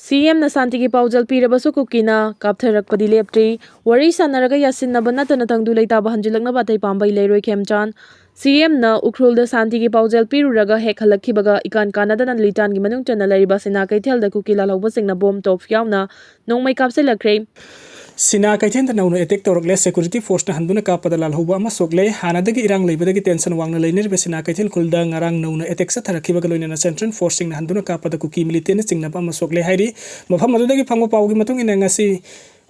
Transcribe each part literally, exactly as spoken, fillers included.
ꯁꯤ ꯑꯦꯝꯅ ꯁꯥꯟꯇꯤꯒꯤ ꯄꯥꯎꯖꯦꯜ ꯄꯤꯔꯕꯁꯨ ꯀꯨꯀꯤꯅ ꯀꯥꯞꯊꯔꯛꯄꯗꯤ ꯂꯦꯞꯇ꯭ꯔꯤ꯫ ꯋꯥꯔꯤ ꯁꯥꯟꯅꯔꯒ ꯌꯥꯁꯤꯟꯅꯕ ꯅꯠꯇꯅ ꯇꯪꯗꯨ ꯂꯩꯇꯥꯕ ꯍꯟꯖꯤꯜꯂꯛꯅꯕ ꯑꯇꯩ ꯄꯥꯝꯕꯩ ꯂꯩꯔꯣꯏ ꯈꯦꯝꯆꯥꯟ꯫ ꯁꯤ ꯑꯦꯝꯅ ꯎꯈ꯭ꯔꯨꯜꯗ ꯁꯥꯟꯇꯤꯒꯤ ꯄꯥꯎꯖꯦꯜ ꯄꯤꯔꯨꯔꯒ ꯍꯦꯛ ꯍꯜꯂꯛꯈꯤꯕꯒ ꯏꯀꯥꯟ ꯀꯥꯟꯅꯗꯅ ꯂꯤꯇꯥꯟꯒꯤ ꯃꯅꯨꯡ ꯆꯟꯅ ꯂꯩꯔꯤꯕ ꯁꯤꯅꯥ ꯀꯩꯊꯦꯜꯗ ꯀꯨꯀꯤ ꯂꯥꯜꯍꯧꯕꯁꯤꯡꯅ ꯕꯣꯝ ꯇꯣꯞ ꯌꯥꯎꯅ ꯅꯣꯡꯃꯩ ꯀꯥꯞꯁꯤꯜꯂꯛꯈ꯭ꯔꯦ꯫ ꯁꯤꯅꯥ ꯀꯩꯊꯦꯜꯗ ꯅꯧꯅ ꯑꯦꯇꯦꯛ ꯇꯧꯔꯛꯂꯦ꯫ ꯁꯦꯀ꯭ꯌꯨꯔꯤꯇꯤ ꯐꯣꯔꯁꯅ ꯍꯟꯗꯨꯅ ꯀꯥꯞꯄꯗ ꯂꯥꯜꯍꯧꯕ ꯑꯃ ꯁꯣꯛꯂꯦ꯫ ꯍꯥꯟꯅꯗꯒꯤ ꯏꯔꯥꯡ ꯂꯩꯕꯗꯒꯤ ꯇꯦꯟꯁꯟ ꯋꯥꯡꯅ ꯂꯩꯅꯔꯤꯕ ꯁꯤꯅꯥ ꯀꯩꯊꯦꯜ ꯈꯨꯜꯗ ꯉꯔꯥꯡ ꯅꯧꯅ ꯑꯦꯇꯦꯛ ꯆꯠꯊꯔꯛꯈꯤꯕꯒ ꯂꯣꯏꯅꯅ ꯁꯦꯟꯇ꯭ꯔꯦꯜ ꯐꯣꯔꯁꯁꯤꯡꯅ ꯍꯟꯗꯨꯅ ꯀꯥꯞꯄꯗ ꯀꯨꯀꯤ ꯃꯤꯂꯤꯇꯦꯟꯅ ꯆꯤꯡꯅꯕ ꯑꯃ ꯁꯣꯛꯂꯦ ꯍꯥꯏꯔꯤ꯫ ꯃꯐꯝ ꯑꯗꯨꯗꯒꯤ ꯐꯪꯕ ꯄꯥꯎꯒꯤ ꯃꯇꯨꯡ ꯏꯟꯅ ꯉꯁꯤ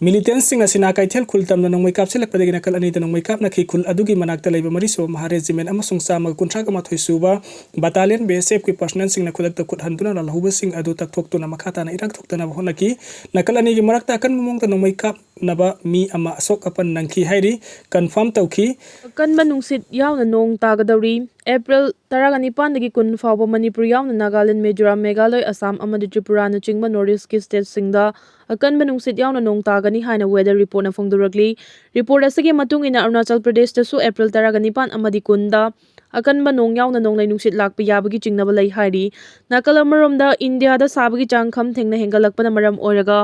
ꯃꯤꯂꯤꯇꯦꯟꯁꯤꯡꯅ ꯁꯤꯅꯥ ꯀꯩꯊꯦꯜ ꯈꯨꯜ ꯇꯝꯅ ꯅꯣꯡꯃꯩ ꯀꯥꯞꯁꯤꯜꯂꯛꯄꯗꯒꯤ ꯅꯥꯀꯜ ꯑꯅꯤꯗ ꯅꯣꯡꯃꯩ ꯀꯥꯞꯅꯈꯤ꯫ ꯈꯨꯜ ꯑꯗꯨꯒꯤ ꯃꯅꯥꯛꯇ ꯂꯩꯕ ꯃꯔꯤꯁꯨꯕ ꯃꯍꯥ ꯔꯦꯖꯤꯃꯦꯟ ꯑꯃꯁꯨꯡ ꯆꯥꯝꯃꯒ ꯀꯨꯟꯊ꯭ꯔꯥꯒ ꯃꯥꯊꯣꯏ ꯁꯨꯕ ꯕꯇꯥꯂꯤꯌꯟ ꯕꯤ ꯑꯦꯁ ꯑꯦꯐꯀꯤ ꯄꯔꯁꯅꯦꯜꯁꯤꯡꯅ ꯈꯨꯗꯛꯇ ꯈꯨꯠ ꯍꯟꯗꯨꯅ ꯂꯥꯜꯍꯧꯕꯁꯤꯡ ꯑꯗꯨ ꯇꯛꯊꯣꯛꯇꯨꯅ ꯃꯈꯥ ꯇꯥꯅ ꯏꯔꯥꯡ ꯊꯣꯛꯇꯅꯕ ꯍꯣꯠꯅꯈꯤ꯫ ꯅꯥꯀꯜ ꯑꯅꯤꯒꯤ ꯃꯔꯛꯇ ꯑꯀꯟꯕ ꯃꯑꯣꯡꯗ ꯅꯣꯡꯃꯩ ꯀꯥꯞꯅꯕ ꯃꯤ ꯑꯃ ꯑꯁꯣꯛ ꯑꯄꯟ ꯅꯪꯈꯤ ꯍꯥꯏꯔꯤ꯫ ꯀꯟꯐꯥꯔꯝ ꯇꯧꯈꯤ꯫ ꯑꯀꯟꯕ ꯅꯨꯡꯁꯤꯠ ꯌꯥꯎꯅ ꯅꯣꯡ ꯇꯥꯒꯗꯧꯔꯤ꯫ ꯑꯦꯄ꯭ꯔꯤꯜ ꯇꯔꯥꯒ ꯅꯤꯄꯥꯟꯗꯒꯤ ꯀꯨꯟ ꯐꯥꯎꯕ ꯃꯅꯤꯄꯨꯔ ꯌꯥꯎꯅ ꯅꯥꯒꯥꯂꯦꯟ, ꯃꯤꯖꯣꯔꯥꯝ, ꯃꯦꯘꯥꯂꯣꯏ, ꯑꯁꯥꯝ ꯑꯃꯗꯤ ꯇ꯭ꯔꯤꯄꯨꯔꯥꯅꯆꯤꯡꯕ ꯅꯣꯔꯠ ꯏꯁ꯭ꯠꯀꯤ ꯁ꯭ꯇꯦꯠꯁꯤꯡꯗ ꯑꯀꯟꯕ ꯅꯨꯡꯁꯤꯠ ꯌꯥꯎꯅ ꯅꯣꯡ ꯇꯥꯒꯅꯤ ꯍꯥꯏꯅ ꯋꯦꯗꯔ ꯔꯤꯄꯣꯔꯠꯅ ꯐꯣꯡꯗꯣꯔꯛꯂꯤ꯫ ꯔꯤꯄꯣꯔꯠ ꯑꯁꯤꯒꯤ ꯃꯇꯨꯡ ꯏꯟꯅ ꯑꯔꯨꯅꯥꯆꯜ ꯄ꯭ꯔꯗꯦꯁꯇꯁꯨ ꯑꯦꯄ꯭ꯔꯤꯜ ꯇꯔꯥꯒ ꯅꯤꯄꯥꯟ ꯑꯃꯗꯤ ꯀꯨꯟꯗ ꯑꯀꯟꯕ ꯅꯣꯡ ꯌꯥꯎꯅ ꯅꯣꯡꯂꯩ ꯅꯨꯡꯁꯤꯠ ꯂꯥꯛꯄ ꯌꯥꯕꯒꯤ ꯆꯤꯡꯅꯕ ꯂꯩ ꯍꯥꯏꯔꯤ꯫ ꯅꯥꯀꯜ ꯑꯃꯔꯣꯝꯗ ꯏꯟꯗꯤꯌꯥꯗ ꯁꯥꯕꯒꯤ ꯆꯥꯡ ꯈꯝ ꯊꯦꯡꯅ ꯍꯦꯟꯒꯠꯂꯛꯄꯅ ꯃꯔꯝ ꯑꯣꯏꯔꯒ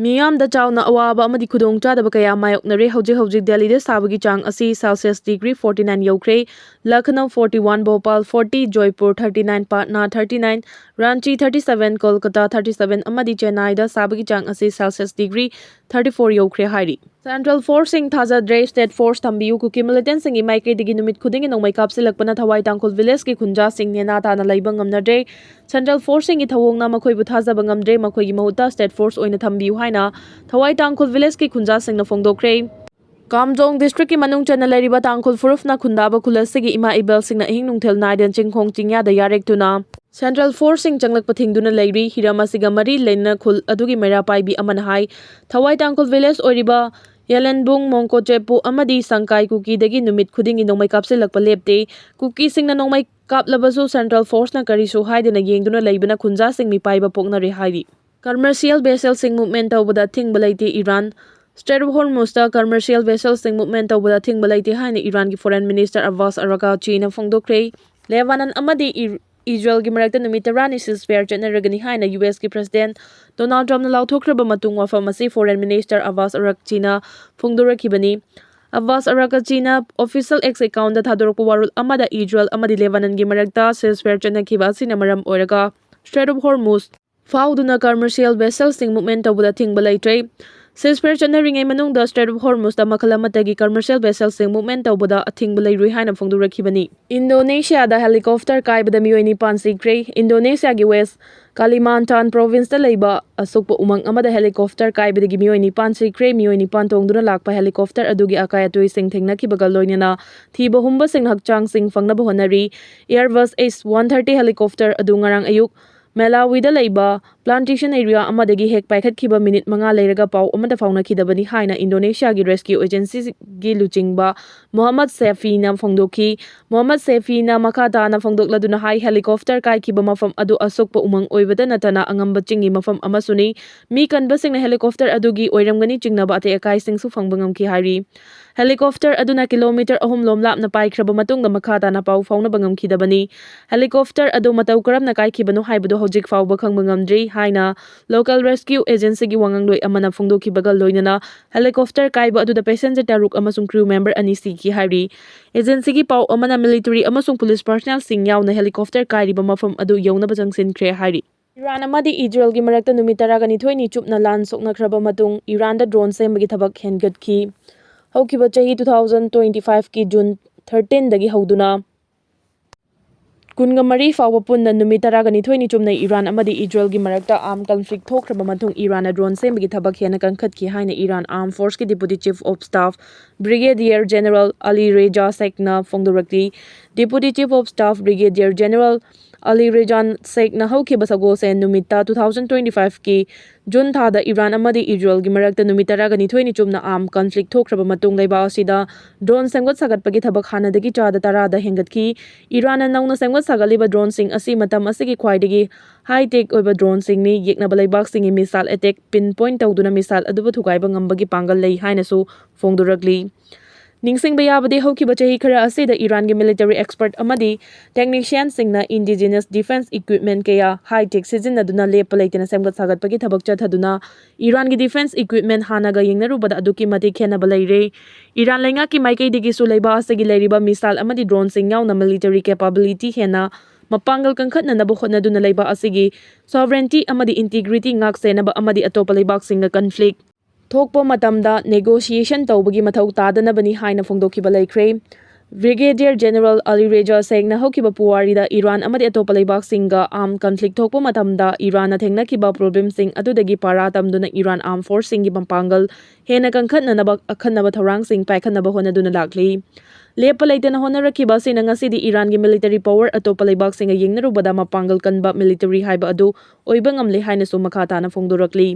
ꯃꯤꯌꯥꯝꯗ ꯆꯥꯎꯅ ꯑꯋꯥꯕ ꯑꯃꯗꯤ ꯈꯨꯗꯣꯡꯆꯥꯗꯕ ꯀꯌꯥ ꯃꯥꯌꯣꯛꯅꯔꯦ꯫ ꯍꯧꯖꯤꯛ ꯍꯧꯖꯤꯛ ꯗꯦꯜꯂꯤꯗ ꯁꯥꯕꯒꯤ ꯆꯥꯡ ꯑꯁꯤ ꯁꯦꯜꯁꯤꯌꯁ ꯗꯤꯒ꯭ꯔꯤ ꯐꯣꯔꯇꯤ ꯅꯥꯏꯟ ꯌꯧꯈ꯭ꯔꯦ꯫ Lucknow forty one, Bhopal forty, Jaipur thirty nine, Patna thirty nine, Ranchi thirty seven, Kolkata thirty seven ꯑꯃꯗꯤ ꯆꯦꯟꯅꯥꯏꯗ ꯁꯥꯕꯒꯤ ꯆꯥꯡ ꯑꯁꯤ ꯁꯦꯜꯁꯤꯌꯁ ꯗꯤꯒ꯭ꯔꯤ ꯊꯥꯔꯇꯤ ꯐꯣꯔ ꯌꯧꯈ꯭ꯔꯦ ꯍꯥꯏꯔꯤ꯫ ꯁꯦꯟꯇ꯭ꯔꯦꯜ ꯐꯣꯔꯁꯁꯤꯡ ꯊꯥꯖꯗ꯭ꯔꯦ, ꯁ꯭ꯇꯦꯠ ꯐꯣꯔꯁ ꯊꯝꯕꯤꯌꯨ꯫ ꯀꯨꯀꯤ ꯃꯤꯂꯤꯇꯦꯟꯁꯤꯡꯒꯤ ꯃꯥꯏꯀꯩꯗꯒꯤ ꯅꯨꯃꯤꯠ ꯈꯨꯗꯤꯡꯒꯤ ꯅꯣꯡꯃꯩ ꯀꯥꯞꯁꯤꯜꯂꯛꯄꯅ ꯊꯋꯥꯏ ꯇꯥꯡꯈꯨꯜ ꯚꯤꯂꯦꯖꯀꯤ ꯈꯨꯟꯖꯥꯁꯤꯡ ꯅꯦꯅꯥ ꯇꯥꯅ ꯂꯩꯕ ꯉꯝꯅꯗ꯭ꯔꯦ꯫ ꯁꯦꯟꯇ꯭ꯔꯦꯜ ꯐꯣꯔꯁꯁꯤꯡꯒꯤ ꯊꯧꯑꯣꯡꯅ ꯃꯈꯣꯏꯕꯨ ꯊꯥꯖꯕ ꯉꯝꯗ꯭ꯔꯦ꯫ ꯃꯈꯣꯏꯒꯤ ꯃꯍꯨꯠꯇ ꯁ꯭ꯇꯦꯠ ꯐꯣꯔꯁ ꯑꯣꯏꯅ ꯊꯝꯕꯤꯌꯨ ꯍꯥꯏꯅ ꯊꯋꯥꯏ ꯇꯥꯡꯈꯨꯜ ꯚꯤꯂꯦꯖꯀꯤ ꯈꯨꯟꯖꯥꯁꯤꯡꯅ ꯐꯣꯡꯗꯣꯛꯈ꯭ꯔꯦ꯫ ꯀꯥꯝꯖꯣꯡ ꯗꯤꯁꯇ꯭ꯔꯤꯛꯀꯤ ꯃꯅꯨꯡ ꯆꯟꯅ ꯂꯩꯔꯤꯕ ꯇꯥꯡꯈꯨꯜ ꯐꯨꯔꯨꯞꯅ ꯈꯨꯟꯗꯥꯕ ꯈꯨꯜ ꯑꯁꯤꯒꯤ ꯏꯃꯥ ꯏꯕꯦꯜꯁꯤꯡꯅ ꯑꯍꯤꯡ ꯅꯨꯡꯊꯤꯜ ꯅꯥꯏꯗꯅ ꯆꯤꯡꯈꯣꯡ ꯆꯤꯡꯌꯥꯗ ꯌꯥꯔꯦꯛꯇꯨꯅ ꯁꯦꯟꯇ꯭ꯔꯦꯜ ꯐꯣꯔꯁꯁꯤꯡ ꯆꯪꯂꯛꯄ ꯊꯤꯡꯗꯨꯅ ꯂꯩꯔꯤ꯫ ꯍꯤꯔꯝ ꯑꯁꯤꯒ ꯃꯔꯤ ꯂꯩꯅꯅ ꯈꯨꯜ ꯑꯗꯨꯒꯤ ꯃꯩꯔꯥ ꯄꯥꯏꯕꯤ ꯑꯃꯅ ꯍꯥꯏ, ꯊꯋꯥꯏ ꯇꯥꯡꯈꯨꯜ ꯚꯤꯂꯦꯖ ꯑꯣꯏꯔꯤꯕ ꯌꯦꯂꯦꯟꯕꯨꯡ, ꯃꯣꯡꯀꯣꯆꯦꯄꯨ ꯑꯃꯗꯤ ꯁꯪꯀꯥꯏ ꯀꯨꯀꯤꯗꯒꯤ ꯅꯨꯃꯤꯠ ꯈꯨꯗꯤꯡꯒꯤ ꯅꯣꯡꯃꯩ ꯀꯥꯞꯁꯤꯜꯂꯛꯄ ꯂꯦꯞꯇꯦ꯫ ꯀꯨꯀꯤꯁꯤꯡꯅ ꯅꯣꯡꯃꯩ ꯀꯥꯞꯂꯕꯁꯨ ꯁꯦꯟꯇ꯭ꯔꯦꯜ ꯐꯣꯔꯁꯅ ꯀꯔꯤꯁꯨ ꯍꯥꯏꯗꯅ ꯌꯦꯡꯗꯨꯅ ꯂꯩꯕꯅ ꯈꯨꯟꯖꯥꯁꯤꯡ ꯃꯤꯄꯥꯏꯕ ꯄꯣꯛꯅꯔꯦ ꯍꯥꯏꯔꯤ꯫ ꯀꯃꯔꯁꯤꯌꯦꯜ ꯚꯦꯁꯦꯜꯁꯤꯡ ꯃꯨꯚꯃꯦꯟ ꯇꯧꯕꯗ ꯑꯊꯤꯡꯕ ꯂꯩꯇꯦ꯫ ꯏꯔꯥꯟ ꯁ꯭ꯇ꯭ꯔꯦꯠ ꯑꯣꯐ ꯍꯣꯔꯃꯨꯖꯇ ꯀꯃꯔꯁꯤꯌꯦꯜ ꯚꯦꯁꯦꯜꯁꯤꯡ ꯃꯨꯚꯃꯦꯟ ꯇꯧꯕꯗ ꯑꯊꯤꯡꯕ ꯂꯩꯇꯦ ꯍꯥꯏꯅ ꯏꯔꯥꯟꯒꯤ ꯐꯣꯔꯦꯟ ꯃꯤꯅꯤꯁꯇꯔ ꯑꯕꯥꯁ ꯑꯔꯥꯒꯥꯆꯤꯅ ꯐꯣꯡꯗꯣꯛꯈ꯭ꯔꯦ꯫ ꯂꯦꯕꯥꯅꯟ ꯑꯃꯗꯤ ꯏꯔ-, ꯏꯖꯔꯦꯜꯒꯤ ꯃꯔꯛꯇ ꯅꯨꯃꯤꯠ ꯇꯔꯥꯅꯤ ceasefire ꯆꯠꯅꯔꯒꯅꯤ ꯍꯥꯏꯅ ꯌꯨ ꯑꯦꯁꯀꯤ President Donald Trumpꯅ ꯂꯥꯎꯊꯣꯛꯈ꯭ꯔꯕ ꯃꯇꯨꯡ ꯋꯥꯐꯝ ꯑꯁꯤ Foreign Minister ꯑꯕꯥꯁ ꯑꯔꯥꯛꯆꯤꯅ ꯐꯣꯡꯗꯣꯔꯛꯈꯤꯕꯅꯤ꯫ ꯑꯕꯥꯁ ꯑꯔꯥꯛꯆꯤꯅ official X accountꯇ ꯊꯥꯗꯣꯔꯛꯄ ꯋꯥꯔꯣꯜ ꯑꯃꯗ ꯏꯖꯔꯦꯜ ꯑꯃꯗꯤ ꯂꯦꯕꯥꯅꯟꯒꯤ ꯃꯔꯛꯇ ceasefire ꯆꯠꯅꯈꯤꯕ ꯑꯁꯤꯅ ꯃꯔꯝ ꯑꯣꯏꯔꯒ Strait of Hormuz ꯐꯥꯎꯗꯨꯅ commercial vesselꯁꯤꯡ movement ꯇꯧꯕꯗ ꯑꯊꯤꯡꯕ ꯂꯩꯇ꯭ꯔꯦ꯫ Ceasefire ꯆꯠꯅꯔꯤꯉꯩ ꯃꯅꯨꯡꯗ Strait of Hormuzꯇ ꯃꯈꯜ ꯑꯃꯠꯇꯒꯤ commercial vesselꯁꯤꯡ movement ꯇꯧꯕꯗ ꯑꯊꯤꯡꯕ ꯂꯩꯔꯣꯏ ꯍꯥꯏꯅ ꯐꯣꯡꯗꯣꯔꯛꯈꯤꯕꯅꯤ꯫ ꯏꯟꯗꯣꯅꯦꯁꯤꯌꯥꯗ helicopter ꯀꯥꯏꯕꯗ ꯃꯤꯑꯣꯏ ꯅꯤꯄꯥꯟ ꯁꯤꯈ꯭ꯔꯦ꯫ ꯏꯟꯗꯣꯅꯦꯁꯤꯌꯥꯒꯤ West Kalimantan provinceꯇ ꯂꯩꯕ ꯑꯁꯣꯛꯄ ꯎꯃꯪ ꯑꯃꯗ helicopter ꯀꯥꯏꯕꯗꯒꯤ ꯃꯤꯑꯣꯏ ꯅꯤꯄꯥꯟ ꯁꯤꯈ꯭ꯔꯦ꯫ ꯃꯤꯑꯣꯏ ꯅꯤꯄꯥꯟ ꯇꯣꯡꯗꯨꯅ ꯂꯥꯛꯄ helicopter ꯑꯗꯨꯒꯤ ꯑꯀꯥꯏ ꯑꯇꯣꯏꯁꯤꯡ ꯊꯦꯡꯅꯈꯤꯕꯒ ꯂꯣꯏꯅꯅ ꯊꯤꯕ ꯍꯨꯝꯕꯁꯤꯡꯅ ꯍꯛꯆꯥꯡꯁꯤꯡ ꯐꯪꯅꯕ ꯍꯣꯠꯅꯔꯤ꯫ Airbus H one thirty helicopter ꯑꯗꯨ ꯉꯔꯥꯡ ꯑꯌꯨꯛ ꯃꯦꯂꯥꯋꯤꯗ ꯂꯩꯕ plantation area ꯑꯃꯗꯒꯤ ꯍꯦꯛ ꯄꯥꯏꯈꯠꯈꯤꯕ ꯃꯤꯅꯤꯠ ꯃꯉꯥ ꯂꯩꯔꯒ ꯄꯥꯎ ꯑꯃꯠꯇ ꯐꯥꯎꯅꯈꯤꯗꯕꯅꯤ ꯍꯥꯏꯅ ꯏꯟꯗꯣꯅꯦꯁꯤꯌꯥꯒꯤ rescue agencyꯒꯤ ꯂꯨꯆꯤꯡꯕ ꯃꯣꯍꯝꯃꯗ ꯁꯦꯐꯤꯅ ꯐꯣꯡꯗꯣꯛꯈꯤ꯫ ꯃꯣꯍꯝꯃꯗ ꯁꯦꯐꯤꯅ ꯃꯈꯥ ꯇꯥꯅ ꯐꯣꯡꯗꯣꯛꯂꯗꯨꯅ ꯍꯥꯏ, helicopter ꯀꯥꯏꯈꯤꯕ ꯃꯐꯝ ꯑꯗꯨ ꯑꯁꯣꯛꯄ ꯎꯃꯪ ꯑꯣꯏꯕꯗ ꯅꯠꯇꯅ ꯑꯉꯝꯕ ꯆꯤꯡꯒꯤ ꯃꯐꯝ ꯑꯃꯁꯨꯅꯤ꯫ ꯃꯤ ꯀꯟꯕꯁꯤꯡꯅ helicopter ꯑꯗꯨꯒꯤ ꯑꯣꯏꯔꯝꯒꯅꯤ ꯆꯤꯡꯅꯕ ꯑꯇꯩ ꯑꯀꯥꯏꯁꯤꯡꯁꯨ ꯐꯪꯕ ꯉꯝꯈꯤ ꯍꯥꯏꯔꯤ꯫ Helicopter ꯑꯗꯨꯅ kilometre ꯑꯍꯨꯝ ꯂꯣꯝ ꯂꯥꯞꯅ ꯄꯥꯏꯈ꯭ꯔꯕ ꯃꯇꯨꯡꯗ ꯃꯈꯥ ꯇꯥꯅ ꯄꯥꯎ ꯐꯥꯎꯅꯕ ꯉꯝꯈꯤꯗꯕꯅꯤ꯫ Helicopter ꯑꯗꯨ ꯃꯇꯧ ꯀꯔꯝꯅ ꯀꯥꯏꯈꯤꯕꯅꯣ ꯍꯥꯏꯕꯗꯨ ꯍꯧꯖꯤꯛ ꯐꯥꯎꯕ ꯈꯪꯕ ꯉꯝꯗ꯭ꯔꯤ ꯍꯥꯏꯅ local rescue agencyꯒꯤ ꯋꯥꯉꯥꯡꯂꯣꯏ ꯑꯃꯅ ꯐꯣꯡꯗꯣꯛꯈꯤꯕꯒ ꯂꯣꯏꯅꯅ helicopter ꯀꯥꯏꯕ ꯑꯗꯨꯗ passenger ꯇꯔꯨꯛ ꯑꯃꯁꯨꯡ crew member ꯑꯅꯤ ꯁꯤꯈꯤ ꯍꯥꯏꯔꯤ꯫ Agencyꯒꯤ ꯄꯥꯎ ꯑꯃꯅ military ꯑꯃꯁꯨꯡ police personnelꯁꯤꯡ ꯌꯥꯎꯅ helicopter ꯀꯥꯏꯔꯤꯕ ꯃꯐꯝ ꯑꯗꯨ ꯌꯧꯅꯕ ꯆꯪꯁꯤꯟꯈ꯭ꯔꯦ ꯍꯥꯏꯔꯤ꯫ ꯏꯔꯥꯟ ꯑꯃꯗꯤ ꯏꯖꯔꯦꯜꯒꯤ ꯃꯔꯛꯇ ꯅꯨꯃꯤꯠ ꯇꯔꯥꯅꯤꯊꯣꯏꯅꯤ ꯆꯨꯞꯅ ꯂꯥꯟ ꯁꯣꯛꯅꯈ꯭ꯔꯕ ꯃꯇꯨꯡ ꯏꯔꯥꯟꯗ drone ꯁꯦꯝꯕꯒꯤ ꯊꯕꯛ ꯍꯦꯟꯒꯠꯈꯤ꯫ ꯍꯧꯈꯤꯕ ꯆꯍꯤ two thousand twenty fiveꯀꯤ June thirteenꯗꯒꯤ ꯍꯧꯗꯨꯅ ꯀꯨꯟꯒ ꯃꯔꯤ ꯐꯥꯎꯕ ꯄꯨꯟꯅ ꯅꯨꯃꯤꯠ ꯇꯔꯥꯅꯤꯊꯣꯏꯅꯤ ꯆꯨꯞꯅ ꯏꯔꯥꯟ ꯑꯃꯗꯤ ꯏꯖꯔꯦꯜꯒꯤ ꯃꯔꯛꯇ armed conflict ꯊꯣꯛꯈ꯭ꯔꯕ ꯃꯇꯨꯡ ꯏꯔꯥꯟꯅ drone ꯁꯦꯝꯕꯒꯤ ꯊꯕꯛ ꯍꯦꯟꯅ ꯀꯟꯈꯠꯈꯤ ꯍꯥꯏꯅ Iran Armed Forceꯀꯤ Deputy Chief of Staff Brigadier General Ali Reza Sheikhꯅ ꯐꯣꯡꯗꯣꯔꯛꯂꯤ꯫ Deputy Chief of Staff Brigadier General Ali Reza Sheikhꯅ ꯍꯧꯈꯤꯕ ꯁꯒꯣꯜꯁꯦꯟ ꯅꯨꯃꯤꯠꯇ two thousand twenty fiveꯀꯤ June ꯊꯥꯗ ꯏꯔꯥꯟ ꯑꯃꯗꯤ ꯏꯖꯔꯦꯜꯒꯤ ꯃꯔꯛꯇ ꯅꯨꯃꯤꯠ ꯇꯔꯥꯅꯤꯊꯣꯏꯅꯤ ꯆꯨꯞꯅ armed conflict ꯊꯣꯛꯈ꯭ꯔꯕ ꯃꯇꯨꯡ ꯂꯩꯕꯥꯛ ꯑꯁꯤꯗ drone ꯁꯦꯝꯒꯠ ꯁꯥꯒꯠꯄꯒꯤ ꯊꯕꯛ ꯍꯥꯟꯅꯗꯒꯤ ꯆꯥꯗ ꯇꯔꯥꯗ ꯍꯦꯟꯒꯠꯈꯤ꯫ ꯏꯔꯥꯟꯅ ꯅꯧꯅ ꯁꯦꯝꯒꯠ ꯁꯥꯒꯠꯂꯤꯕ droneꯁꯤꯡ ꯑꯁꯤ ꯃꯇꯝ ꯑꯁꯤꯒꯤ ꯈ꯭ꯋꯥꯏꯗꯒꯤ high-tech ꯑꯣꯏꯕ droneꯁꯤꯡꯅꯤ꯫ ꯌꯦꯛꯅꯕ ꯂꯩꯕꯥꯛꯁꯤꯡꯒꯤ missile attack pinpoint ꯇꯧꯗꯨꯅ missile ꯑꯗꯨꯕꯨ ꯊꯨꯒꯥꯏꯕ ꯉꯝꯕꯒꯤ ꯄꯥꯡꯒꯜ ꯂꯩ ꯍꯥꯏꯅꯁꯨ ꯐꯣꯡꯗꯣꯔꯛꯂꯤ꯫ ꯅꯤꯡꯁꯤꯡꯕ ꯌꯥꯕꯗꯤ, ꯍꯧꯈꯤꯕ ꯆꯍꯤ ꯈꯔ ꯑꯁꯤꯗ ꯏꯔꯥꯟꯒꯤ military expert ꯑꯃꯗꯤ technicianꯁꯤꯡꯅ indigenous defense equipment ꯀꯌꯥ high-tech ꯁꯤꯖꯤꯟꯅꯗꯨꯅ ꯂꯦꯞꯄ ꯂꯩꯇꯅ ꯁꯦꯝꯒꯠ ꯁꯥꯒꯠꯄꯒꯤ ꯊꯕꯛ ꯆꯠꯊꯗꯨꯅ ꯏꯔꯥꯟꯒꯤ defense equipment ꯍꯥꯟꯅꯒ ꯌꯦꯡꯅꯔꯨꯕꯗ ꯑꯗꯨꯛꯀꯤ ꯃꯇꯤꯛ ꯈꯦꯟꯅꯕ ꯂꯩꯔꯦ꯫ ꯏꯔꯥꯟ ꯂꯩꯉꯥꯛꯀꯤ ꯃꯥꯏꯀꯩꯗꯒꯤꯁꯨ ꯂꯩꯕꯥꯛ ꯑꯁꯤꯒꯤ ꯂꯩꯔꯤꯕ missile ꯑꯃꯗꯤ droneꯁꯤꯡ ꯌꯥꯎꯅ military capability ꯍꯦꯟꯅ ꯃꯄꯥꯡꯒꯜ ꯀꯟꯈꯠꯅꯅꯕ ꯍꯣꯠꯅꯗꯨꯅ ꯂꯩꯕꯥꯛ ꯑꯁꯤꯒꯤ sovereignty ꯑꯃꯗꯤ integrity ꯉꯥꯛ ꯁꯦꯟꯅꯕ ꯑꯃꯗꯤ ꯑꯇꯣꯞꯄ ꯂꯩꯕꯥꯛꯁꯤꯡꯒ conflict ꯊꯣꯛꯄ ꯃꯇꯝꯗ negotiation ꯇꯧꯕꯒꯤ ꯃꯊꯧ ꯇꯥꯗꯅꯕꯅꯤ ꯍꯥꯏꯅ ꯐꯣꯡꯗꯣꯛꯈꯤꯕ ꯂꯩꯈ꯭ꯔꯦ꯫ Brigadier General Ali Reza Saeedꯅ ꯍꯧꯈꯤꯕ ꯄꯨꯋꯥꯔꯤꯗ ꯏꯔꯥꯟ ꯑꯃꯗꯤ ꯑꯇꯣꯞꯄ ꯂꯩꯕꯥꯛꯁꯤꯡꯒ armed conflict ꯊꯣꯛꯄ ꯃꯇꯝꯗ ꯏꯔꯥꯟꯅ ꯊꯦꯡꯅꯈꯤꯕ problemꯁꯤꯡ ꯑꯗꯨꯗꯒꯤ ꯄꯥꯔꯥ ꯇꯝꯗꯨꯅ ꯏꯔꯥꯟ armed forceꯁꯤꯡꯒꯤ ꯃꯄꯥꯡꯒꯜ ꯍꯦꯟꯅ ꯀꯟꯈꯠꯅꯅꯕ ꯑꯈꯟꯅꯕ ꯊꯧꯔꯥꯡꯁꯤꯡ ꯄꯥꯏꯈꯠꯅꯕ ꯍꯣꯠꯅꯗꯨꯅ ꯂꯥꯛꯂꯤ꯫ ꯂꯦꯞꯄ ꯂꯩꯇꯅ ꯍꯣꯠꯅꯔꯛꯈꯤꯕ ꯑꯁꯤꯅ ꯉꯁꯤꯗꯤ ꯏꯔꯥꯟꯒꯤ military power ꯑꯇꯣꯞꯄ ꯂꯩꯕꯥꯛꯁꯤꯡꯒ ꯌꯦꯡꯅꯔꯨꯕꯗ ꯃꯄꯥꯡꯒꯜ ꯀꯟꯕ military ꯍꯥꯏꯕ ꯑꯗꯨ ꯑꯣꯏꯕ ꯉꯝꯂꯦ ꯍꯥꯏꯅꯁꯨ ꯃꯈꯥ ꯇꯥꯅ ꯐꯣꯡꯗꯣꯔꯛꯂꯤ꯫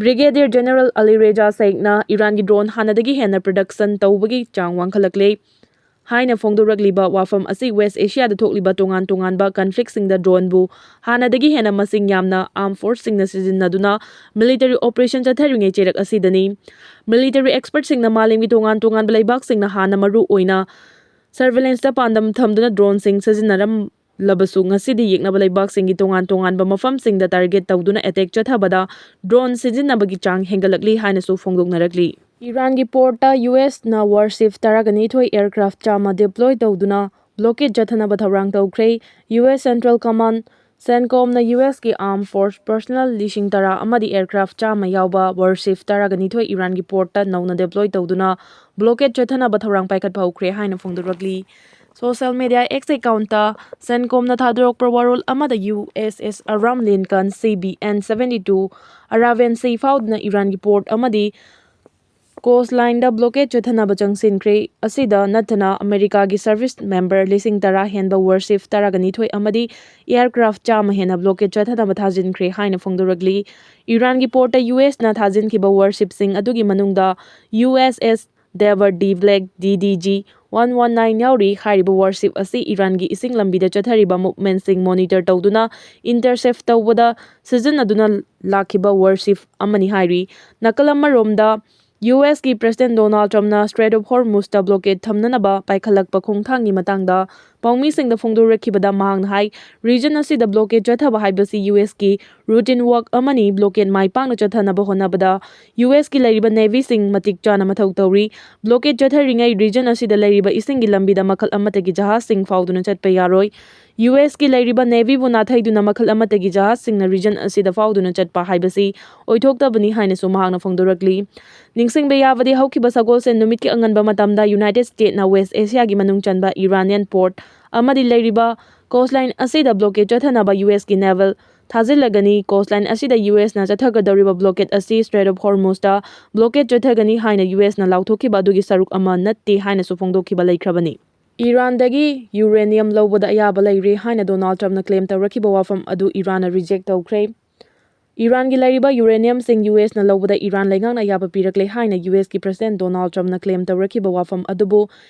Brigadier General Ali Reza Saeedꯅ ꯏꯔꯥꯟꯒꯤ drone ꯍꯥꯟꯅꯗꯒꯤ ꯍꯦꯟꯅ production ꯇꯧꯕꯒꯤ ꯆꯥꯡ ꯋꯥꯡꯈꯠꯂꯛꯂꯦ ꯍꯥꯏꯅ ꯐꯣꯡꯗꯣꯔꯛꯂꯤꯕ ꯋꯥꯐꯝ ꯑꯁꯤ West Asiaꯗ ꯊꯣꯛꯂꯤꯕ ꯇꯣꯉꯥꯟ ꯇꯣꯉꯥꯟꯕ conflictꯁꯤꯡꯗ droneꯕꯨ ꯍꯥꯟꯅꯗꯒꯤ ꯍꯦꯟꯅ ꯃꯁꯤꯡ ꯌꯥꯝꯅ armed forceꯁꯤꯡꯅ ꯁꯤꯖꯤꯟꯅꯗꯨꯅ military operation ꯆꯠꯊꯔꯤꯉꯩ ꯆꯩꯔꯛ ꯑꯁꯤꯗꯅꯤ꯫ Military expertꯁꯤꯡꯅ ꯃꯥꯂꯦꯝꯒꯤ ꯇꯣꯉꯥꯟ ꯇꯣꯉꯥꯟꯕ ꯂꯩꯕꯥꯛꯁꯤꯡꯅ ꯍꯥꯟꯅ ꯃꯔꯨ ꯑꯣꯏꯅ surveillancedꯇ ꯄꯥꯟꯗꯝ ꯊꯝꯗꯨꯅ droneꯁꯤꯡ ꯁꯤꯖꯤꯟꯅꯔꯝꯂꯕꯁꯨ, ꯉꯁꯤꯗꯤ ꯌꯦꯛꯅꯕ ꯂꯩꯕꯥꯛꯁꯤꯡꯒꯤ ꯇꯣꯉꯥꯟ ꯇꯣꯉꯥꯟꯕ ꯃꯐꯝꯁꯤꯡꯗ target ꯇꯧꯗꯨꯅ attack ꯆꯠꯊꯕꯗ drone ꯁꯤꯖꯤꯟꯅꯕꯒꯤ ꯆꯥꯡ ꯍꯦꯟꯒꯠꯂꯛꯂꯤ ꯍꯥꯏꯅꯁꯨ ꯐꯣꯡꯗꯣꯛꯅꯔꯛꯂꯤ꯫ ꯏꯔꯥꯟꯒꯤ portꯇ USꯅ warship ꯇꯔꯥꯒ ꯅꯤꯊꯣꯏ aircraft ꯆꯥꯝꯃ deploy ꯇꯧꯗꯨꯅ blockade ꯆꯠꯊꯅꯕ ꯊꯧꯔꯥꯡ ꯇꯧꯈ꯭ꯔꯦ꯫ US Central Command CENTCOMꯅ USꯀꯤ armed force personnel ꯂꯤꯁꯤꯡ ꯇꯔꯥ ꯑꯃꯗꯤ aircraft ꯆꯥꯝꯃ ꯌꯥꯎꯕ warship ꯇꯔꯥꯒ ꯅꯤꯊꯣꯏ ꯏꯔꯥꯟꯒꯤ portꯇ ꯅꯧꯅ deploy ꯇꯧꯗꯨꯅ blockade ꯆꯠꯊꯅꯕ ꯊꯧꯔꯥꯡ ꯄꯥꯏꯈꯠꯄ ꯍꯧꯈ꯭ꯔꯦ ꯍꯥꯏꯅ ꯐꯣꯡꯗꯣꯔꯛꯂꯤ꯫ Social media X accountꯇ CENTCOMꯅ ꯊꯥꯗꯣꯔꯛꯄ ꯋꯥꯔꯣꯜ ꯑꯃꯗ USS Abraham Lincoln CVN seventy two Arabian Sea ꯐꯥꯎꯗꯨꯅ ꯏꯔꯥꯟꯒꯤ port ꯑꯃꯗꯤ coastlineꯗ blockade ꯆꯠꯊꯅꯕ ꯆꯪꯁꯤꯟꯈ꯭ꯔꯦ꯫ ꯑꯁꯤꯗ ꯅꯠꯇꯅ ꯑꯃꯦꯔꯤꯀꯥꯒꯤ service member ꯂꯤꯁꯤꯡ ꯇꯔꯥ ꯍꯦꯟꯕ warship ꯇꯔꯥꯒ ꯅꯤꯊꯣꯏ ꯑꯃꯗꯤ aircraft ꯆꯥꯝꯃ ꯍꯦꯟꯅ blockade ꯆꯠꯊꯅꯕ ꯊꯥꯖꯤꯟꯈ꯭ꯔꯦ ꯍꯥꯏꯅ ꯐꯣꯡꯗꯣꯔꯛꯂꯤ꯫ ꯏꯔꯥꯟꯒꯤ portꯇ USꯅ ꯊꯥꯖꯤꯟꯈꯤꯕ warshipꯁꯤꯡ ꯑꯗꯨꯒꯤ ꯃꯅꯨꯡꯗ USS Dewar D Black DDG one one nine ꯌꯥꯎꯔꯤ꯫ ꯍꯥꯏꯔꯤꯕ warship ꯑꯁꯤ ꯏꯔꯥꯟꯒꯤ ꯏꯁꯤꯡ ꯂꯝꯕꯤꯗ ꯆꯠꯊꯔꯤꯕ movementꯁꯤꯡ monitor ꯇꯧꯗꯨꯅ intercept ꯇꯧꯕꯗ ꯁꯤꯖꯤꯟꯅꯗꯨꯅ ꯂꯥꯛꯈꯤꯕ warship ꯑꯃꯅꯤ ꯍꯥꯏꯔꯤ꯫ ꯅꯥꯀꯜ ꯑꯃꯔꯣꯝꯗ ꯌꯨ ꯑꯦꯁꯀꯤ President Donald Trumpꯅ Strait of Hormuzꯇ blockade ꯊꯝꯅꯅꯕ ꯄꯥꯏꯈꯠꯂꯛꯄ ꯈꯣꯡꯊꯥꯡꯒꯤ ꯃꯇꯥꯡꯗ ꯄꯥꯎꯃꯤꯁꯤꯡꯗ ꯐꯣꯡꯗꯣꯔꯛꯈꯤꯕꯗ ꯃꯍꯥꯛꯅ ꯍꯥꯏ, region ꯑꯁꯤꯗ blockade ꯆꯠꯊꯕ ꯍꯥꯏꯕꯁꯤ ꯌꯨ ꯑꯦꯁꯀꯤ routine work ꯑꯃꯅꯤ꯫ Blockade ꯃꯥꯏ ꯄꯥꯛꯅ ꯆꯠꯊꯅꯕ ꯍꯣꯠꯅꯕꯗ ꯌꯨ ꯑꯦꯁꯀꯤ ꯂꯩꯔꯤꯕ navyꯁꯤꯡ ꯃꯇꯤꯛ ꯆꯥꯅ ꯃꯊꯧ ꯇꯧꯔꯤ꯫ Blockade ꯆꯠꯊꯔꯤꯉꯩ region ꯑꯁꯤꯗ ꯂꯩꯔꯤꯕ ꯏꯁꯤꯡꯒꯤ ꯂꯝꯕꯤꯗ ꯃꯈꯜ ꯑꯃꯠꯇꯒꯤ ꯖꯍꯥꯖꯁꯤꯡ ꯐꯥꯎꯗꯨꯅ ꯆꯠꯄ ꯌꯥꯔꯣꯏ꯫ ꯌꯨ ꯑꯦꯁꯀꯤ ꯂꯩꯔꯤꯕ navyꯕꯨ ꯅꯥꯊꯩꯗꯨꯅ ꯃꯈꯜ ꯑꯃꯠꯇꯒꯤ ꯖꯍꯥꯖꯁꯤꯡꯅ region ꯑꯁꯤꯗ ꯐꯥꯎꯗꯨꯅ ꯆꯠꯄ ꯍꯥꯏꯕꯁꯤ ꯑꯣꯏꯊꯣꯛꯇꯕꯅꯤ ꯍꯥꯏꯅꯁꯨ ꯃꯍꯥꯛꯅ ꯐꯣꯡꯗꯣꯔꯛꯂꯤ꯫ ꯅꯤꯡꯁꯤꯡꯕ ꯌꯥꯕꯗꯤ, ꯍꯧꯈꯤꯕ ꯁꯒꯣꯜꯁꯦꯟ ꯅꯨꯃꯤꯠꯀꯤ ꯑꯉꯟꯕ ꯃꯇꯝꯗ United Statesꯅ West Asiaꯒꯤ ꯃꯅꯨꯡ ꯆꯟꯕ Iranian port ꯑꯃꯗꯤ ꯂꯩꯔꯤꯕ coastline ꯑꯁꯤꯗ blockade ꯆꯠꯊꯅꯕ ꯌꯨ ꯑꯦꯁꯀꯤ naval ꯊꯥꯖꯤꯜꯂꯒꯅꯤ꯫ Coastline ꯑꯁꯤꯗ ꯌꯨ ꯑꯦꯁꯅ ꯆꯠꯊꯒꯗꯧꯔꯤꯕ blockade ꯑꯁꯤ Strait of Hormuzꯇ blockade ꯆꯠꯊꯒꯅꯤ ꯍꯥꯏꯅ ꯌꯨ ꯑꯦꯁꯅ ꯂꯥꯎꯊꯣꯛꯈꯤꯕ ꯑꯗꯨꯒꯤ ꯁꯔꯨꯛ ꯑꯃ ꯅꯠꯇꯦ ꯍꯥꯏꯅꯁꯨ ꯐꯣꯡꯗꯣꯛꯈꯤꯕ ꯂꯩꯈ꯭ꯔꯕꯅꯤ꯫ ꯏꯔꯥꯟꯗꯒꯤ uranium ꯂꯧꯕꯗ ꯑꯌꯥꯕ ꯂꯩꯔꯦ ꯍꯥꯏꯅ Donald Trumpꯅ claim ꯇꯧꯔꯛꯈꯤꯕ ꯋꯥꯐꯝ ꯑꯗꯨ ꯏꯔꯥꯟꯅ reject ꯇꯧꯈ꯭ꯔꯦ꯫ ꯏꯔꯥꯟꯒꯤ ꯂꯩꯔꯤꯕ uraniumꯁꯤꯡ ꯌꯨ ꯑꯦꯁꯅ ꯂꯧꯕꯗ ꯏꯔꯥꯟ ꯂꯩꯉꯥꯛꯅ ꯑꯌꯥꯕ ꯄꯤꯔꯛꯂꯦ ꯍꯥꯏꯅ ꯌꯨ ꯑꯦꯁꯀꯤ President Donald Trumpꯅ claim ꯇꯧꯔꯛꯈꯤꯕ ꯋꯥꯐꯝ ꯑꯗꯨꯕꯨ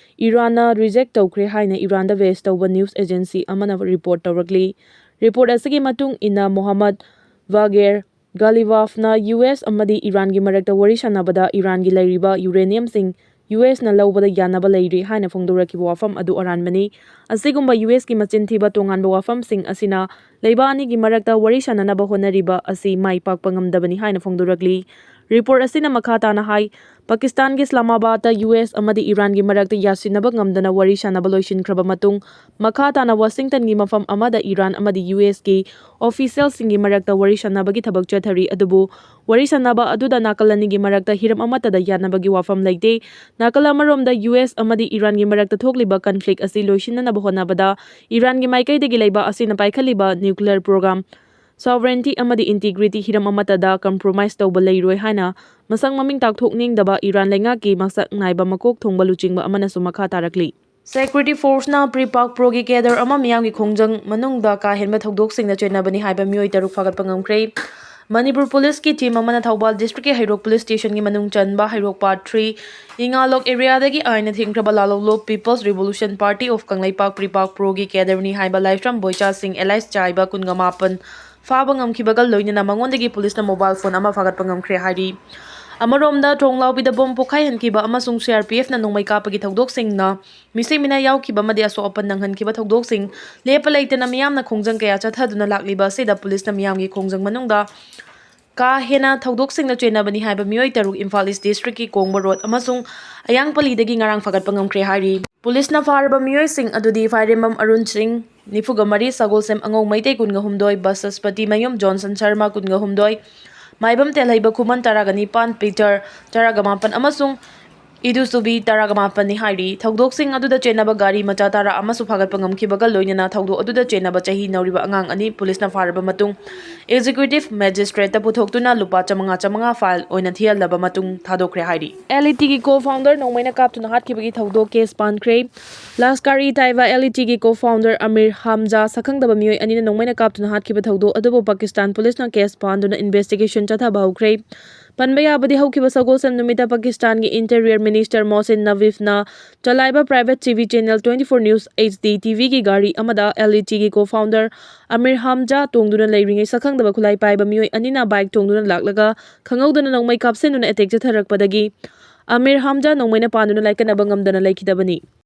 ꯏꯔꯥꯟꯅ reject ꯇꯧꯈ꯭ꯔꯦ ꯍꯥꯏꯅ ꯏꯔꯥꯟꯗ base ꯇꯧꯕ news agency ꯑꯃꯅ report ꯇꯧꯔꯛꯂꯤ꯫ Report ꯑꯁꯤꯒꯤ ꯃꯇꯨꯡ ꯏꯟꯅ, Mohammad Bagher Ghalibafꯅ ꯌꯨ ꯑꯦꯁ ꯑꯃꯗꯤ ꯏꯔꯥꯟꯒꯤ ꯃꯔꯛꯇ ꯋꯥꯔꯤ ꯁꯥꯟꯅꯕꯗ ꯏꯔꯥꯟꯒꯤ ꯂꯩꯔꯤꯕ uraniumꯁꯤꯡ ꯌꯨ ꯑꯦꯁꯅ ꯂꯧꯕꯗ ꯌꯥꯅꯕ ꯂꯩꯔꯦ ꯍꯥꯏꯅ ꯐꯣꯡꯗꯣꯔꯛꯈꯤꯕ ꯋꯥꯐꯝ ꯑꯗꯨ ꯑꯔꯥꯟꯕꯅꯤ꯫ ꯑꯁꯤꯒꯨꯝꯕ ꯌꯨ ꯑꯦꯁꯀꯤ ꯃꯆꯤꯟ ꯊꯤꯕ ꯇꯣꯉꯥꯟꯕ ꯋꯥꯐꯝꯁꯤꯡ ꯑꯁꯤꯅ ꯂꯩꯕꯥꯛ ꯑꯅꯤꯒꯤ ꯃꯔꯛꯇ ꯋꯥꯔꯤ ꯁꯥꯟꯅꯅꯕ ꯍꯣꯠꯅꯔꯤꯕ ꯑꯁꯤ ꯃꯥꯏ ꯄꯥꯛꯄ ꯉꯝꯗꯕꯅꯤ ꯍꯥꯏꯅ ꯐꯣꯡꯗꯣꯔꯛꯂꯤ꯫ Report ꯑꯁꯤꯅ ꯃꯈꯥ ꯇꯥꯅ ꯍꯥꯏ, ꯄꯥꯀꯤꯁꯇꯥꯟꯒꯤ ꯏꯁꯂꯥꯃꯥꯕꯥꯗꯇ ꯌꯨ ꯑꯦꯁ ꯑꯃꯗꯤ ꯏꯔꯥꯟꯒꯤ ꯃꯔꯛꯇ ꯌꯥꯁꯤꯟꯅꯕ ꯉꯝꯗꯅ ꯋꯥꯔꯤ ꯁꯥꯟꯅꯕ ꯂꯣꯏꯁꯤꯟꯈ꯭ꯔꯕ ꯃꯇꯨꯡ, ꯃꯈꯥ ꯇꯥꯅ ꯋꯥꯁꯤꯡꯇꯟꯒꯤ ꯃꯐꯝ ꯑꯃꯗ ꯏꯔꯥꯟ ꯑꯃꯗꯤ ꯌꯨ ꯑꯦꯁꯀꯤ officialꯁꯤꯡꯒꯤ ꯃꯔꯛꯇ ꯋꯥꯔꯤ ꯁꯥꯟꯅꯕꯒꯤ ꯊꯕꯛ ꯆꯠꯊꯔꯤ꯫ ꯑꯗꯨꯕꯨ ꯋꯥꯔꯤ ꯁꯥꯟꯅꯕ ꯑꯗꯨꯗ ꯅꯥꯀꯜ ꯑꯅꯤꯒꯤ ꯃꯔꯛꯇ ꯍꯤꯔꯝ ꯑꯃꯠꯇꯗ ꯌꯥꯅꯕꯒꯤ ꯋꯥꯐꯝ ꯂꯩꯇꯦ꯫ ꯅꯥꯀꯜ ꯑꯃꯔꯣꯝꯗ ꯌꯨ ꯑꯦꯁ ꯑꯃꯗꯤ ꯏꯔꯥꯟꯒꯤ ꯃꯔꯛꯇ ꯊꯣꯛꯂꯤꯕ conflict ꯑꯁꯤ ꯂꯣꯏꯁꯤꯟꯅꯅꯕ ꯍꯣꯠꯅꯕꯗ ꯏꯔꯥꯟꯒꯤ ꯃꯥꯏꯀꯩꯗꯒꯤ ꯂꯩꯕꯥꯛ ꯑꯁꯤꯅ ꯄꯥꯏꯈꯠꯂꯤꯕ nuclear program, sovereignty ꯑꯃꯗꯤ integrity ꯍꯤꯔꯝ ꯑꯃꯠꯇꯗ compromise ꯇꯧꯕ ꯂꯩꯔꯣꯏ ꯍꯥꯏꯅ ꯃꯁꯛ ꯃꯃꯤꯡ ꯇꯥꯛꯊꯣꯛꯅꯤꯡꯗꯕ ꯏꯔꯥꯟ ꯂꯩꯉꯥꯛꯀꯤ ꯃꯁꯛ ꯅꯥꯏꯕ ꯃꯀꯣꯛ ꯊꯣꯡꯕ ꯂꯨꯆꯤꯡꯕ ꯑꯃꯅꯁꯨ ꯃꯈꯥ ꯇꯥꯔꯛꯂꯤ꯫ Security forceꯅ pre-Pak proꯒꯤ cadre ꯑꯃ ꯃꯤꯌꯥꯝꯒꯤ ꯈꯣꯡꯖꯪ ꯃꯅꯨꯡꯗ ꯀꯥ ꯍꯦꯟꯕ ꯊꯧꯗꯣꯛꯁꯤꯡꯗ ꯆꯦꯟꯅꯕꯅꯤ ꯍꯥꯏꯕ ꯃꯤꯑꯣꯏ ꯇꯔꯨꯛ ꯐꯥꯒꯠꯄ ꯉꯝꯈ꯭ꯔꯦ꯫ ꯃꯅꯤꯄꯨꯔ policeꯀꯤ team ꯑꯃꯅ ꯊꯧꯕꯥꯜ districtꯀꯤ ꯍꯩꯔꯣꯛ police stationꯒꯤ ꯃꯅꯨꯡ ꯆꯟꯕ ꯍꯩꯔꯣꯛ Part three, ꯏꯉꯥꯂꯣꯛ areaꯗꯒꯤ ꯑꯥꯏꯟꯅ ꯊꯤꯡꯈ꯭ꯔꯕ ꯂꯥꯂꯣꯡꯂꯣꯞ People's Revolution Party of Kangleipak pre-Pak proꯒꯤ cadreꯅꯤ ꯍꯥꯏꯕ ꯂꯥꯏꯁ꯭ꯔꯝ ꯕꯣꯏꯆꯥ ꯁꯤꯡ alias ꯆꯥꯏꯕ ꯀꯨꯟꯒ ꯃꯥꯄꯟ ꯐꯥꯕ ꯉꯝꯈꯤꯕꯒ ꯂꯣꯏꯅꯅ ꯃꯉꯣꯟꯗꯒꯤ policeꯅ mobile phone ꯑꯃ ꯐꯥꯒꯠꯄ ꯉꯝꯈ꯭ꯔꯦ ꯍꯥꯏꯔꯤ꯫ ꯑꯃꯔꯣꯝꯗ, ꯊꯣꯡꯂꯥꯎꯕꯤꯗ ꯕꯣꯝ ꯄꯣꯈꯥꯏꯍꯟꯈꯤꯕ ꯑꯃꯁꯨꯡ ꯁꯤ ꯑꯥꯔ ꯄꯤ ꯑꯦꯐꯅ ꯅꯣꯡꯃꯩ ꯀꯥꯞꯄꯒꯤ ꯊꯧꯗꯣꯛꯁꯤꯡꯅ ꯃꯤꯁꯤ ꯃꯤꯅꯥ ꯌꯥꯎꯈꯤꯕ ꯑꯃꯗꯤ ꯑꯁꯣꯛ ꯑꯄꯟ ꯅꯪꯍꯟꯈꯤꯕ ꯊꯧꯗꯣꯛꯁꯤꯡ ꯂꯦꯞꯄ ꯂꯩꯇꯅ ꯃꯤꯌꯥꯝꯅ ꯈꯣꯡꯖꯪ ꯀꯌꯥ ꯆꯠꯊꯗꯨꯅ ꯂꯥꯛꯂꯤꯕ ꯑꯁꯤꯗ ꯄꯨꯂꯤꯁꯅ ꯃꯤꯌꯥꯝꯒꯤ ꯈꯣꯡꯖꯪ ꯃꯅꯨꯡꯗ ꯀꯥ ꯍꯦꯟꯅ ꯊꯧꯗꯣꯛꯁꯤꯡꯅ ꯆꯦꯟꯅꯕꯅꯤ ꯍꯥꯏꯕ ꯃꯤꯑꯣꯏ ꯇꯔꯨꯛ ꯏꯝꯐꯥꯜ ꯏꯁ ꯗꯤꯁꯇ꯭ꯔꯤꯛꯀꯤ ꯀꯣꯡꯕ ꯔꯣꯗ ꯑꯃꯁꯨꯡ ꯑꯌꯥꯡꯄꯜꯂꯤꯗꯒꯤ ꯉꯔꯥꯡ ꯐꯒꯠꯄ ꯉꯝꯈ꯭ꯔꯦ ꯍꯥꯏꯔꯤ꯫ ꯄꯨꯂꯤꯁꯅ ꯐꯥꯔꯕ ꯃꯤꯑꯣꯏꯁꯤꯡ ꯑꯗꯨꯗꯤ ꯐꯥꯏꯔꯦꯝꯕꯝ ꯑꯔꯨꯟ ꯁꯤꯡ, ꯅꯤꯐꯨꯒ ꯃꯔꯤ, ꯁꯒꯣꯜꯁꯦꯝ ꯑꯉꯧꯃꯩꯇꯩ, ꯀꯨꯟꯒ ꯍꯨꯝꯗꯣꯏ, ꯕꯁꯁꯄꯇꯤ ꯃꯌꯨꯝ ꯖꯣꯟꯁꯟ ꯁꯔꯃ, ꯀꯨꯟꯒ ꯍꯨꯝꯗꯣꯏ, ꯃꯥꯏꯕꯝ ꯇꯦꯜꯍꯩꯕ ꯈꯨꯃꯟ, ꯇꯔꯥꯒ ꯅꯤꯄꯥꯟ, ꯄꯤꯇꯔ, ꯇꯔꯥꯒ ꯃꯥꯄꯟ, ꯑꯃꯁꯨꯡ ꯏꯗꯨꯁꯨꯕꯤ, ꯇꯔꯥꯒ ꯃꯥꯄꯟꯅꯤ ꯍꯥꯏꯔꯤ꯫ ꯊꯧꯗꯣꯛꯁꯤꯡ ꯑꯗꯨꯗ ꯆꯦꯟꯅꯕ ꯒꯥꯔꯤ ꯃꯆꯥ ꯇꯔꯥ ꯑꯃꯁꯨ ꯐꯥꯒꯠꯄ ꯉꯝꯈꯤꯕꯒ ꯂꯣꯏꯅꯅ ꯊꯧꯗꯣꯛ ꯑꯗꯨꯗ ꯆꯦꯟꯅꯕ ꯆꯍꯤ ꯅꯧꯔꯤꯕ ꯑꯉꯥꯡ ꯑꯅꯤ ꯄꯨꯂꯤꯁꯅ ꯐꯥꯔꯕ ꯃꯇꯨꯡ ꯑꯦꯛꯖꯤꯀ꯭ꯌꯨꯇꯤꯚ ꯃꯦꯖꯤꯁꯇ꯭ꯔꯦꯠꯇ ꯄꯨꯊꯣꯛꯇꯨꯅ ꯂꯨꯄꯥ ꯆꯥꯃꯉꯥ ꯆꯥꯃꯉꯥ ꯐꯥꯏꯜ ꯑꯣꯏꯅ ꯊꯤꯍꯜꯂꯕ ꯃꯇꯨꯡ ꯊꯥꯗꯣꯛꯈ꯭ꯔꯦ ꯍꯥꯏꯔꯤ꯫ ꯑꯦꯜ ꯏ ꯇꯤꯒꯤ ꯀꯣ ꯐꯥꯎꯟꯗꯔ ꯅꯣꯡꯃꯩꯅ ꯀꯥꯞꯇꯨꯅ ꯍꯥꯠꯈꯤꯕꯒꯤ ꯊꯧꯗꯣꯛ ꯀꯦꯁ ꯄꯥꯟꯈ꯭ꯔꯦ꯫ ꯂꯁꯀꯥꯔ ꯏ ꯇꯥꯏꯕ ꯑꯦꯜ ꯏ ꯇꯤꯒꯤ ꯀꯣ ꯐꯥꯎꯟꯗꯔ ꯑꯃꯤꯔ ꯍꯥꯝꯖꯥ ꯁꯛꯈꯪꯗꯕ ꯃꯤꯑꯣꯏ ꯑꯅꯤꯅ ꯅꯣꯡꯃꯩꯅ ꯀꯥꯞꯇꯨꯅ ꯍꯥꯠꯈꯤꯕ ꯊꯧꯗꯣꯛ ꯑꯗꯨꯕꯨ ꯄꯥꯀꯤꯁꯇꯥꯟ ꯄꯨꯂꯤꯁꯅ ꯀꯦꯁ ꯄꯥꯟꯗꯨꯅ ꯏꯟꯚꯦꯁꯇꯤꯒꯦꯁꯟ ꯆꯠꯊꯕ ꯍꯧꯈ꯭ꯔꯦ꯫ ꯄꯟꯕ ꯌꯥꯕꯗꯤ, ꯍꯧꯈꯤꯕ ꯁꯒꯣꯜꯁꯦꯟ ꯅꯨꯃꯤꯠꯇ ꯄꯥꯀꯤꯁꯇꯥꯟꯒꯤ ꯏꯟꯇꯤꯔꯤꯌꯔ ꯃꯤꯅꯤꯁꯇꯔ ꯃꯣꯍꯁꯤꯟ ꯅꯕꯤꯐꯅ ꯆꯂꯥꯏꯕ private T V channel twenty four news H D T ꯚꯤꯒꯤ ꯒꯥꯔꯤ ꯑꯃꯗ ꯑꯦꯜ ꯏ ꯇꯤꯒꯤ ꯀꯣ ꯐꯥꯎꯟꯗꯔ ꯑꯃꯤꯔ ꯍꯥꯝꯖꯥ ꯇꯣꯡꯗꯨꯅ ꯂꯩꯔꯤꯉꯩ ꯁꯛꯈꯪꯗꯕ ꯈꯨꯠꯂꯥꯏ ꯄꯥꯏꯕ ꯃꯤꯑꯣꯏ ꯑꯅꯤꯅ ꯕꯥꯏꯛ ꯇꯣꯡꯗꯨꯅ ꯂꯥꯛꯂꯒ ꯈꯪꯍꯧꯗꯅ ꯅꯣꯡꯃꯩ ꯀꯥꯞꯁꯤꯟꯗꯨꯅ ꯑꯦꯇꯦꯛ ꯆꯠꯊꯔꯛꯄꯗꯒꯤ ꯑꯃꯤꯔ ꯍꯥꯝꯖꯥ ꯅꯣꯡꯃꯩꯅ ꯄꯥꯟꯗꯨꯅ ꯂꯥꯏꯀꯠꯅꯕ ꯉꯝꯗꯅ ꯂꯩꯈꯤꯗꯕꯅꯤ꯫